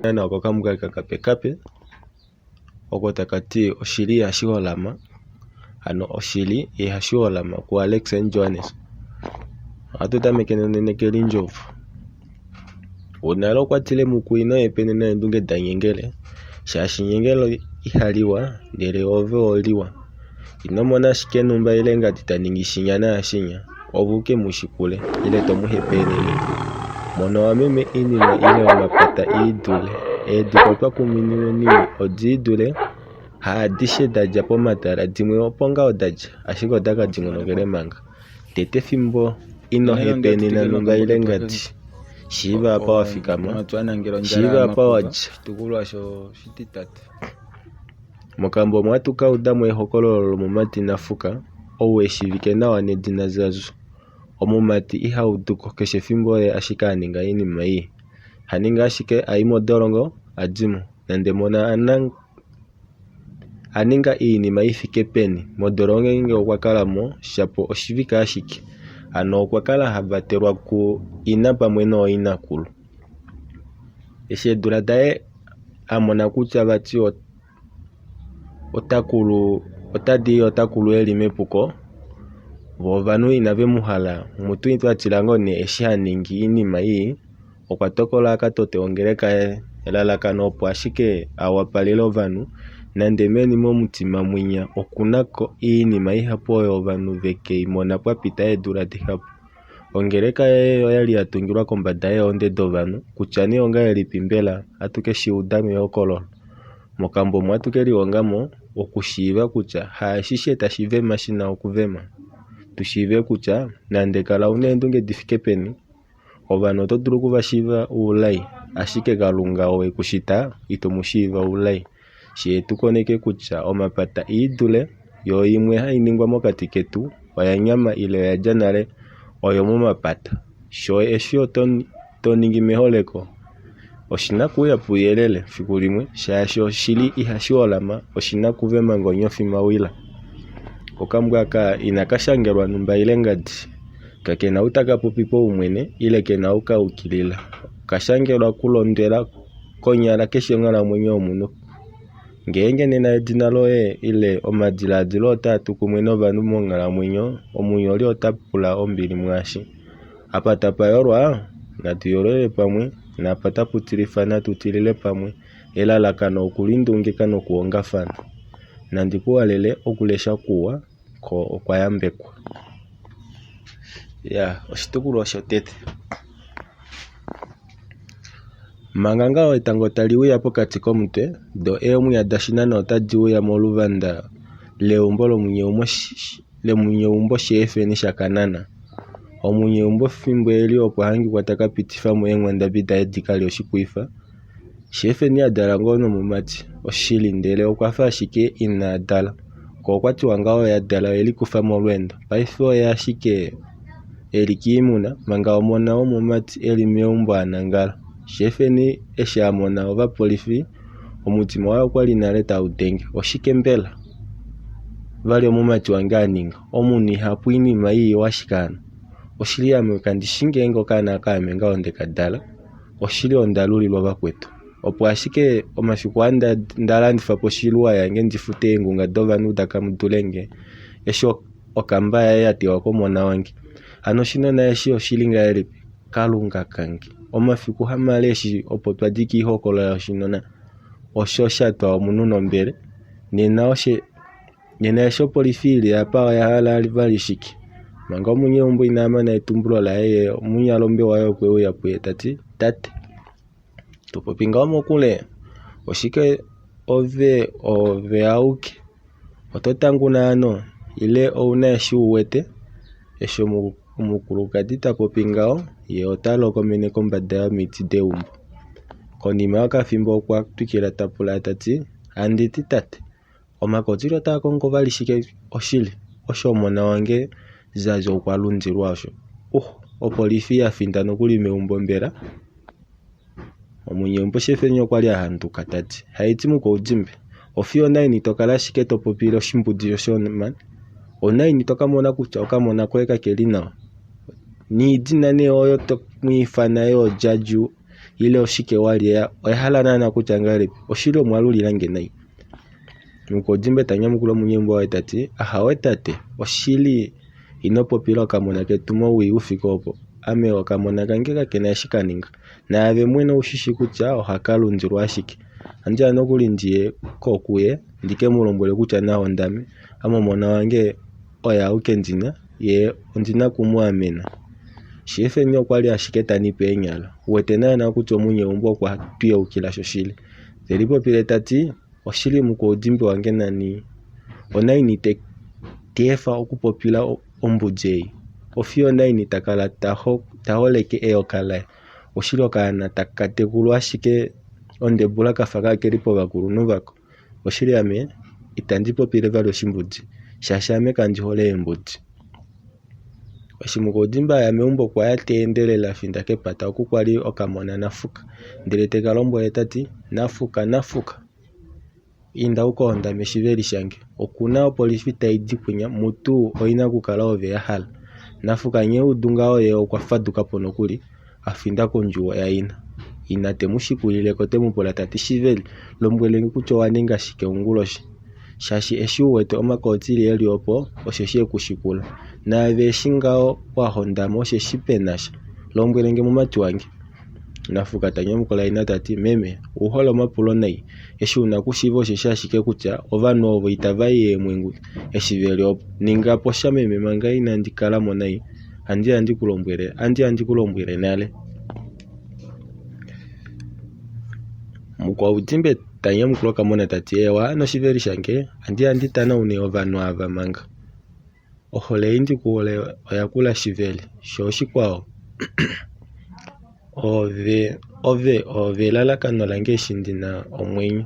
Nana oko kamwe kakapekape oko taka ti oshili ihashi holama, hano oshili ihashi holama kuAlex and Johannes. Ohatu tameke nEnenkelindjovu. Wonale okwa tile mukwino hepene neendunge danyengele, shaashi nyengele iha liwa ndele ove oho liwa. Ino mona ashike numba ile ngadi ta ningi shinya naashinya, ove uke mu shikule ile to mu hepaenene. Mona wameme oinima ile omapata i dule. Eediko twa kuminweni odi dule haadishe da dja pomatala dimwe opo ngaho da dja ashike oda ka dingonokele manga. Tete fimbo ino hepaenena numba ile ngadi shiiva apa wa fikama, shiiva apa wa dja. Mokambo omo ohatu ka uda mo ehokololo lomumati Nafuka ou e shiivike nawa nedina Zazu. Omumati iha udu ko, keshe efimbo oye ashike a ninga oinima ii. Ha ningi ashike a i modolongo a di mo. Nande mona a ninga oinima i fike peni, modolongo ngeenge okwa kala mo shapo oshivike ashike. Hano okwa kala ha vatelwa kuina pamwe nooinakulu. Eshi eedula daye a mona kutya vati ota di ota kulu e li mepuko, vo ovanhu inave mu hala mutu twa tila ngoo nee eshi ha ningi oinima ii, okwa tokola a ka tote ongeleka yaye elalakano opo ashike a wapalele ovanhu nande meni momutima mwinya oku na ko oinima ihapu oyo ovanhu ve ke i mona pwa pita eedula dihapu. Ongeleka yaye oya li ya tungilwa kombada yeehonde dovanhu, kutya nee ongahelipi mbela hatu ke shi uda mehokololo. Mokambo omu ohatu ke lihonga mo okushiiva kutya haashishe tashi vema shi na okuvema. Tu shiive kutya nande kala u na eendunge di fike peni, ovanhu oto dulu oku va shiiva oulai, ashike Kalunga oo e ku shita ito mu shiiva oulai. She tu koneke kutya omapata ii dule yo imwe hai ningwa mokati ketu oya nyama ile oya dja nale oyo momapata. Sho eshi oto to ningi meholeko oshi na kuuya pouyelele fiku limwe shaashi oshili ihashi holama oshi na kuvema ngonyofi mawila. Okambwa aka inaka shangelwa numba ile ngadi. Kake na ou taka popi paumwene ile ke na ou ka ukilila. Oka shangelwa okulondwela konyala keshe onghalamwenyo yomunhu. Ngeenge nena edina loye ile omadilaadilo otaa tu kumwe novanhu monghalamwenyo, omunyoli ota pula ombili mwaashi. Apa tapa yolwa, natu yolele pamwe, naapa tapu tilifa natu tilile pamwe. Elalakano okulindungika nokuhongafana. Nandi ku halele okulesha kuwa, ko okwa yambekwa. Ya, oshitukulwa shotete. Manga ngaho etango tali uya pokati komutwe, do eemwiya daShinana otadi uya moluvanda leumbo lomunyeumbo Sheefeni shaKanana. Omunyeumbo fimbo eli opo hangikwa ta ka pitifa mo eenghwandabi daye di ka lye oshikwifa. Sheefeni a dala ngoo nomumati oshili ndele okwa fa ashike ina dala. Ko okwa tiwa ngaho oye a dala oye likufa molweendo. Paife oye ashike e li kiimuna manga omona womumati e li meumbo a nangala. Sheefeni eshi a mona ovapolifi omutima waye okwa li nale tau denge. Oshike mbela vali omumati wange a ninga? Omunhu iha oinima ii ashike hano. Oshili ame kandi shi ngeenge okaana aka ame ngaho nde ka dala. Oshili onda lulilwa vakwetu. Opo ashike omafiku aa nda landifa po oshilwa yange ndi fute eengunga dovanhu da kamudule nge eshi okamba yaye ya tewa komona wange. Hano oshinona eshi oshili ngahelipi? Kalunga kange. Omafiku hamale eshi opo twa dika oihokolola yoshinona osho sha twa omunhu nombele. Nena oshe Nena eshi opolifi i li apa oya hala vali shike? Manga omunyeumbo ina mana etumbulo laye ye omunyalombe waye okwe uya puye ta ti, Tate, to popi ngaho mokule? Oshike ove oove auke? Oto tanguna hano? Ile ou na eshi u wete? Eshi omukulukadi ta popi ngaho, ye ota lokomene kombada yomiti deumbo. Konima yokafimbo okwa twikila ta pula ta ti, Handi ti tate, Omakotsili otaa kongo vali shike oshili? Osho omona wange Zaza okwa lundilwa osho. Uh, opolifi ya finda nokuli meumbo mbela? Omunyeumbo Shefeni okwa li a handuka ta ti, Haiti mukwaudimbe, ofiyo onaini to kala ashike to popile oshimbudi osho man? Onaini to ka mona kutya okamona koye kake li nawa? Niidina nee oyo to mu ifana yoo Jaju. Ile oshike wa li oya hala naana kutya ngahelipi? Oshili omwa lulila nge nai. Mukwaudimbe ta nyamukula omunyeumbo waye ta ti, Ahawe tate, oshili ino popila okamona ketu mowii u fike opo. Ame okamona kange kake na eshi ka ninga. Naave mwene ou shi shi kutya ohaka lundilwa ashike. Ohandi ya nokuli ndi ye ko kuye ndi ke mu lombwele kutya na hondame. Ame omona wange oye auke ndi na, ye ondi na oku mu amena. Sheefeni okwa li ashike ta nipa eenyala, wete naana kutya omunyeumbo okwa twiyaukila shoshili. Te lipopile ta ti, Oshili mukwaudimbi wange nani onaini te efa okupopila ombudi ei? Ofiyo onaini ta kala ta holeke eyoka laye? Oshili okaana taka tekulwa ashike ondebula kafa kaakeli povakulunhu vako. Oshili ame itandi popile vali oshimbudi shaashi ame kandi hole eembudi. Eshi Mukaudimba a ya meumbo okwa ya ta endelele a finda kepata oku kwa li okamona Nafuka ndele te ka lombwele ta ti, Nafuka, Nafuka! Inda u ka hondame shiveli shange. Oku na opolifi tai di kwinya, mutu oi na okukala ove ya hala. Nafuka nghee a udu ngaho ye okwa faduka po nokuli a finda kondjuwo yaina. Ina te mu shikulile ko te mu pula ta ti, Shiveli, lombwele nge kutya owa ninga shike onguloshi? Shaashi eshi u wete omakootili e li opo, osheshi e ku shikula. Naave eshi ngaho wa hondama osheshi pe na sha. Lombwele nge mumati wange. Nafuka ta nyamukula ina ta ti, Meme, ou hole omapulo nai. Eshi u na okushiiva osheshi ashike kutya ovanhu ovo itava i eemwengu eshi ve li opo. Ninga po sha meme manga inandi kala mo nai. Ohandi ya ndi ku lombwele, ohandi ya ndi ku lombwele nale. Mukwaudimbe ta nyamukula okamona ta ti, Eewa hano oshiveli shange, ohandi ya ndi tanaune ovanhu ava manga. Ohole ei ndi ku hole oya kula shiveli, sho oshikwao ove, ove, ove elalakano lange eshi ndi na omwenyo.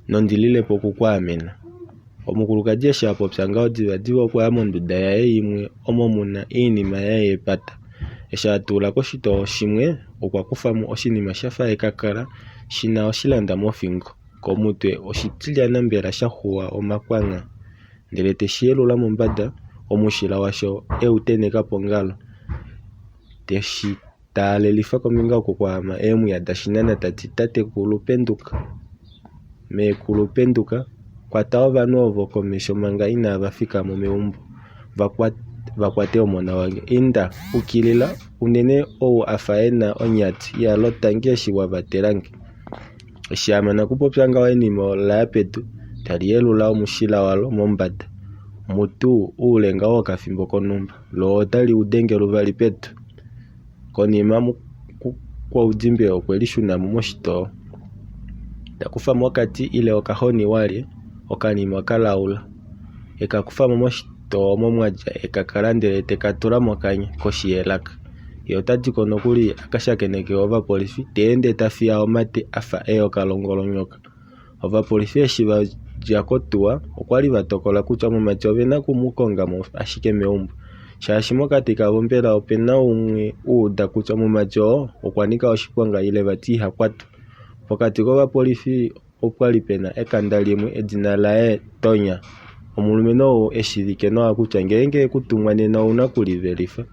Nondi lile po oku ku amena. Omukulukadi eshi a popya ngaho divadiva okwa ya monduda yaye imwe omo mu na oinima yaye yepata. Eshi a tuula koshitoo shimwe, okwa kufa mo oshinima sha fa ekakala shi na oshilanda mofingo, komutwe oshitilyana mbela sha xuwa omakwangha, ndele te shi yelula mombada, omushila washo e u tenheka pongalo, te shi taalelifa kombinga oko kwa ama eemwiya daShinana ta ti, Tatekulu penduka! Meekulu penduka! Kwata ovanhu ovo komesho manga inava fika mo meumbo, va kwate omona wange. Inda, ukilila, unene ou a fa e na onyati, ya lota nge eshi wa vatela nge. Eshi a mana okupopya ngaho enima ola ya pedu, tali yelula omushila walo mombada, mutu oule ngaho wokafimbo konhumba, lo otali u denge luvali pedu. Konima Mukwaudimbe okwe lishuna mo moshitoo, ta kufa mo okati ile okahoni walye, okanima kalaula. E ka kufa mo moshitoo omo mwa dja ekakala ndele te ka tula mokanya koshi yelaka. Ye ota di ko nokuli a ka shakeneke ovapolifi, ta ende ta fiya omate a fa eyoka longolonyoka. Ovapolifi eshi va dja kotuwa okwa li va tokola kutya omumati ove na oku mu konga mo ashike meumbo shaashi mokati kavo mbela ope na umwe u uda kutya omumati oo okwa nika oshiponga ile vati iha kwatwa. Pokati kovapolifi opwa li pe na ekanda limwe edina laye Tonya. Omulumenhu ou e shiivike nawa kutya ngeenge e ku tumwa nena ou na okulivelifa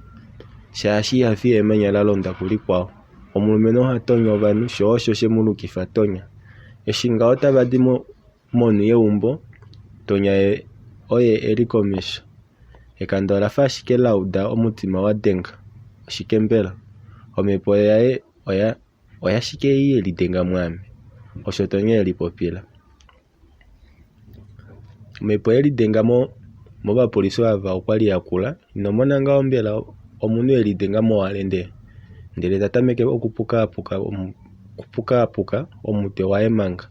shaashi iha fiye emanya la londa kulikwao. Omulumenhu oha tonya ovanhu, sho osho she mu lukifa Tonya. Eshi ngaho tava di mo monhu yeumbo, Tonya oye e li komesho. Ekanda ola fa ashike la uda omutima wa denga. Oshike mbela? Omhepo yaye oya oyashike ei ye lidenga mwaame? Osho Tonya e lipopila. Omhepo ye lidenga mo movapolifi ava okwali ya kula. Ino mona ngaho mbela omunhu e lidenga mowalende ndele ta tameke okupukaapuka omutwe waye manga.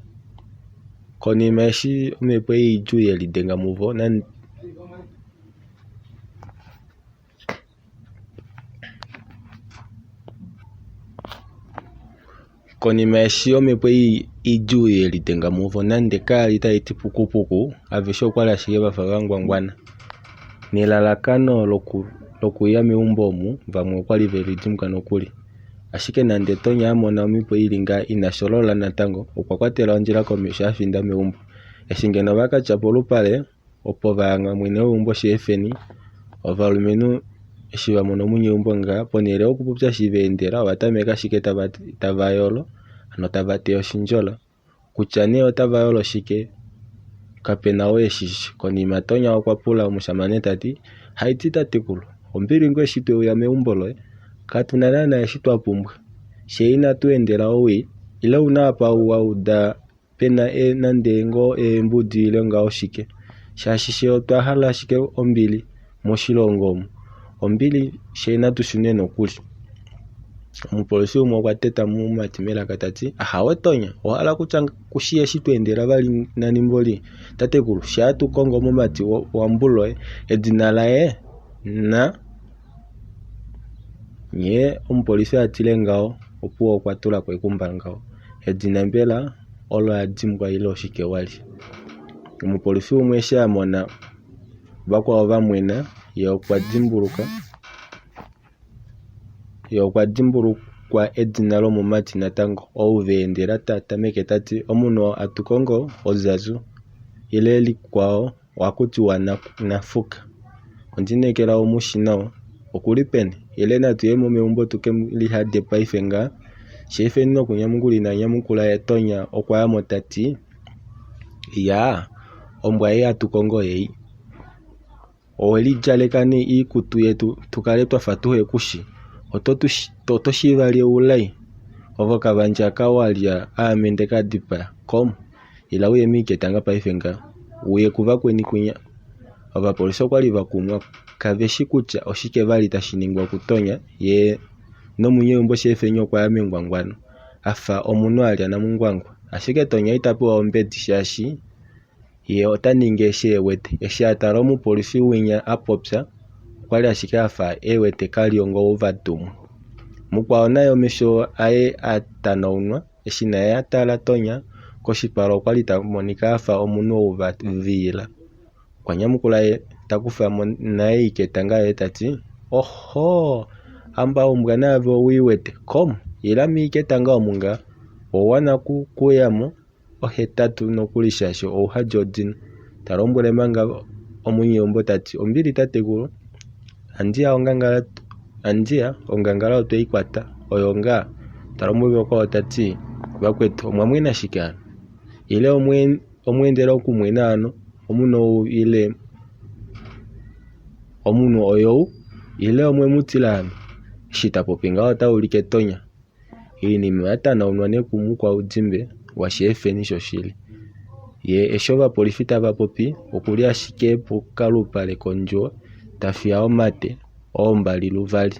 Konima eshi omhepo ei idjuu ye lidenga muvo Konima eshi omhepo ei idjuu ye lidenga muvo nande kaya li tai ti pukupuku, aveshe okwa li ashike va fa va ngwangwana. Nelalakano lokuya meumbo omu, vamwe okwa li ve lidimbwa nokuli. Ashike nande Tonya a mona omhepo i li ngaha ina sholola natango, okwa kwatela ondjila komesho a finda meumbo. Eshi ngeno va ka tya polupale, Opo va hanga mwene weumbo Sheefeni. Ovalumenhu eshi va mona omunyeumbo ngaha, ponhele yokupopya eshi va endela, ova tameka ashike tava yolo, hano tava teya oshindjola. Kutya nee otava yolo shike, kape na ou e shi shi. Konima Tonya okwa pula omushamane ta ti, Haiti tatekulu, ombili ngoo eshi twe uya meumbo loye? Katu na naanaa eshi twa pumbwa. Fye inatu endela owii, ile ou na apa wa uda pe na nande ngoo eembudi ile ngaho shike? Shaashi fye otwa hala ashike ombili moshilongo omu. Ombili, fye natu shune nokuli. Omupolifi umwe okwa teta mumati melaka ta ti, Ahawe Tonya, owa hala kutya ku shii eshi twa endela vali nani mboli? Tatekulu, fye hatu kongo mumati wambuloye, edina laye na. Nghee omupolifi a tile ngaho, opuwo okwa tula ko ekumba ngaho. Edina mbela olo a dimbwa ile oshike wali? Omupolifi umwe eshi a mona vakwao va mwena, ye okwa dimbuluka. Ye okwa dimbulukwa edina lomumati natango, ou va endela ta tameke ta ti, Omunhu oo hatu kongo oZazu, ile likwao ohaku tiwa Nafuka. Ondi inekela omu shi nawa. Oku li peni? Ile natu ye mo meumbo tu ke mu lihade paife ngaha? Sheefeni nokunyamukula ina nyamukula ye Tonya okwa ya mo ta ti, Iyaa, ombwa ei hatu kongo oyei. Owe lidjaleka nee iikutu yetu tu kale twa fa tuhe ku shi? Oto shiiva lye oulai? Ove okavandje aka wa lya aame nde ka dipaya. Kom, ila uye miiketanga paife ngaha, uye kuvakweni kwinya. Ovapolifi okwa li va kumwa, kave shi kutya oshike vali tashi ningwa kuTonya, ye nomunyeumbo Sheefeni okwa ya mengwangwano, a fa omunhu a lya namungwangwa. Ashike Tonya ita pewa ombedi shaashi Ye ota ningi eshi e wete. Eshi a tala omupolifi winya a popya, okwa li ashike a fa e wete Kaliongo ou va tumwa. Mukwao naye omesho aye a tanaunwa, eshi naye a tala Tonya koshipala okwa li ta monika a fa omunhu ou va viila. Okwa nyamukula ye ta kufa mo naye oiketanga yaye ta ti, Ohoo! Hamba ombwa naave ou i wete. Kom, ila miiketanga omu ngaa. Owa wana kuya mo. ohetatu nokuli shaashi ouhadi odino. Ta lombwele manga omunyeumbo ta ti, Ombili tatekulu, andiya ongangala andiya ongangala otwe i kwata, oyo ngaa. Ta lombwele vakwao ta ti, Vakwetu omwa mwena shike hano? Ile omwa endela okumwena hano omunhu ou ile omunhu oyou ile omwe mu tila hano? Eshi ta popi ngaho ota ulike Tonya. Oinima oya tanaunwa nee kumukwaudimbe waSheefeni shoshili. Ye eshi ovapolifi tava popi okuli ashike pokalupale kondjuwo ta fiya omate oombali luvali.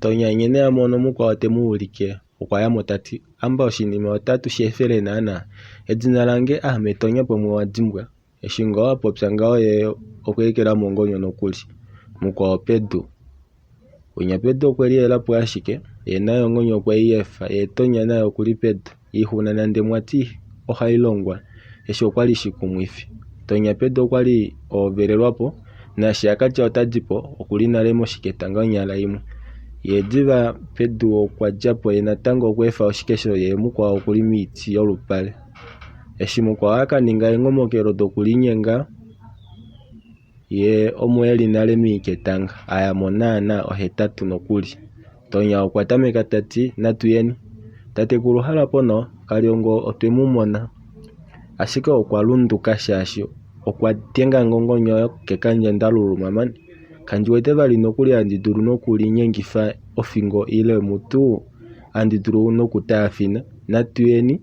Tonya nghene a mono mukwao te mu ulike okwa ya mo ta ti, Amba oshinima otatu shi efele naana. Edina lange aame Tonya pamwe owa dimbwa. Eshi ngoo a popya ngaho ye okwa ekela mo ongonyo nokuli. Mukwao pedu. Winya pedu okwe liyela po ashike, ye naye ongonyo okwe i efa, ye Tonya naye oku li pedu. Oixuna nande mwa ti ohai longwa, eshi okwa li shikumwifi. Tonya pedu okwa li a ovelelwa po, naashi a ka tya ota di po, oku li nale moshiketanga onyala imwe. Ye diva pedu okwa dja po ye natango okwa efa oshikesho ye mukwao oku li moiti yolupale. Eshi mukwao a ka ninga eenhomokelo dokulinyenga, ye omo e li nale miiketanga, a ya mo naana ohetatu nokuli. Tonya okwa tameka ta ti, Natu yeni. Tatekulu hala po nawa, Kaliongo otwe mu mona. Ashike okwa lunduka shaashi okwa denga ngongonyo kekandja nda luluma mani. Kandi wete vali nokuli handi dulu nokulinyengifa ofingo ile mutu handi dulu nokutaafina. Natu yeni.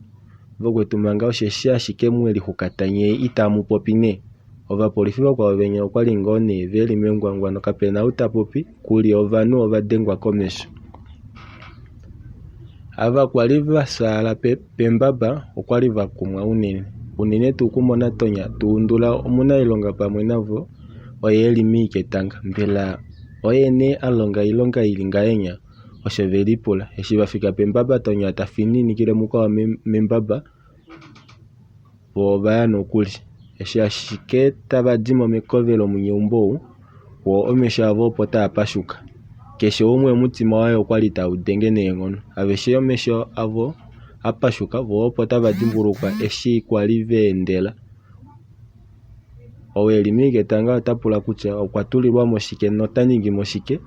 Vakwetu manga osheshi ashike mwe lixukata nyee itamu popi nee. Ovapolifi vakwao venya okwali ngoo nee ve li mengwangwano kapena ou ta popi kuli ovanhu ova dengwa komesho. Ava kwali va fyaala pembaba okwali va kumwa unene, unene tuu okumona Tonya ta undula omunailonga pamwe navo oye eli miiketanga. Mbela oye nee a longa oilonga ili ngahenya? Osho ve lipula. Eshi va fika pembaba Tonya ta fininikile mukwao membaba, vo ova ya nokuli. Eshi ashike tava di mo mekove lomunyeumbo ou, woo omesho avo opo taa pashuka. Keshe umwe omutima waye okwa li tau denge neenghono. Aveshe omesho avo a pashuka, vo opo tava dimbulukwa eshi kwa li va endela. Ou e li moiketanga ota pula kutya okwa tulilwa mo shike nota ningi mo shike,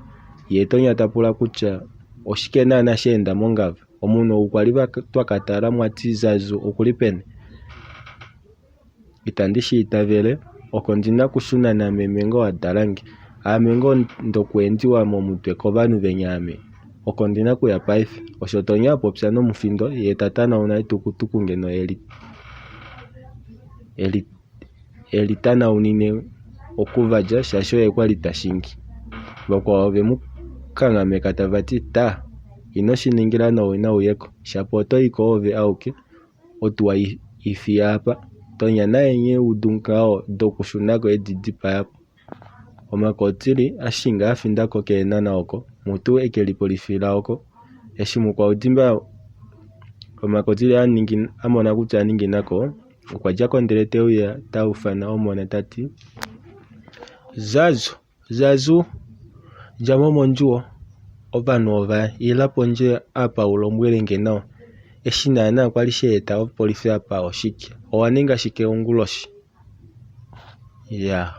yee Tonya ta pula kutya oshike naana sha enda mongava. Omunhu ou kwa li twa ka tala mwati Zazu okuli peni? Itandi shi itavele, oko ndi na okushuna nameme ngoo a dala nge. Aame ngoo ndokuendiwa momutwe kovanhu venya ame? Oko ndi na okuya paife, osho Tonya a popya nomufindo yee ta tanauna etukutuku ngeno e li tanaunine okuvalya shaashi oye kwa li ta shingi. Vakwao ove mu kanghameka tava ti, Taa! Ino shi ningila nowina u ye ko. Shapo oto i ko oove auke, otuwa i fiya apa. Tonya naye nghee udu ngaho dokushuna ko edi dipaya po. Omakotili a shinga a finda ko kEenhana oko, mutu e ke lipolifila oko. Eshi mukwaudimba omakotili a ningi a mona kutya a ningina ko, okwa dja ko ndele te uya ta ufana omona ta ti, Zazu! Zazu! Dja mo mondjuwo! Ovanhu ova ila pondje apa u lombwele nge nawa. Eshi naana kwa li sha eta opolifi apa oshike? Owa ninga shike onguloshi? Iyaa,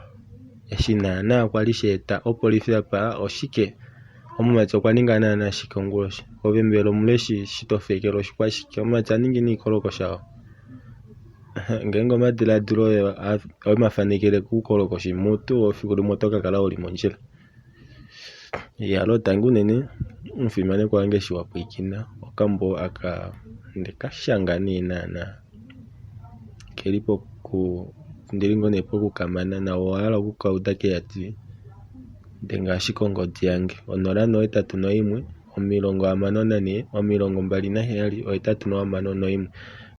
eshi naana kwa li sha eta opolifi apa oshike? Omumati okwa ninga naana shike onguloshi? Ove mbela omuleshi eshi to fekelwa oshikwashike? Omumati a ningi nee oikolokosha oo? Ngeenge omadiladilo oye owe mafanekele koukolokoshi mutu efiku limwe oto ka kala uli mondjila. Iyaloo tangi unene omufimanekwa wange eshi wa pwilikina okambo aka ndeka shanga nee naana keli poku ndili ngoo nee pokukamana na owa hala okukauda keyadi denga ashike ongodi yange 081 644 27 81.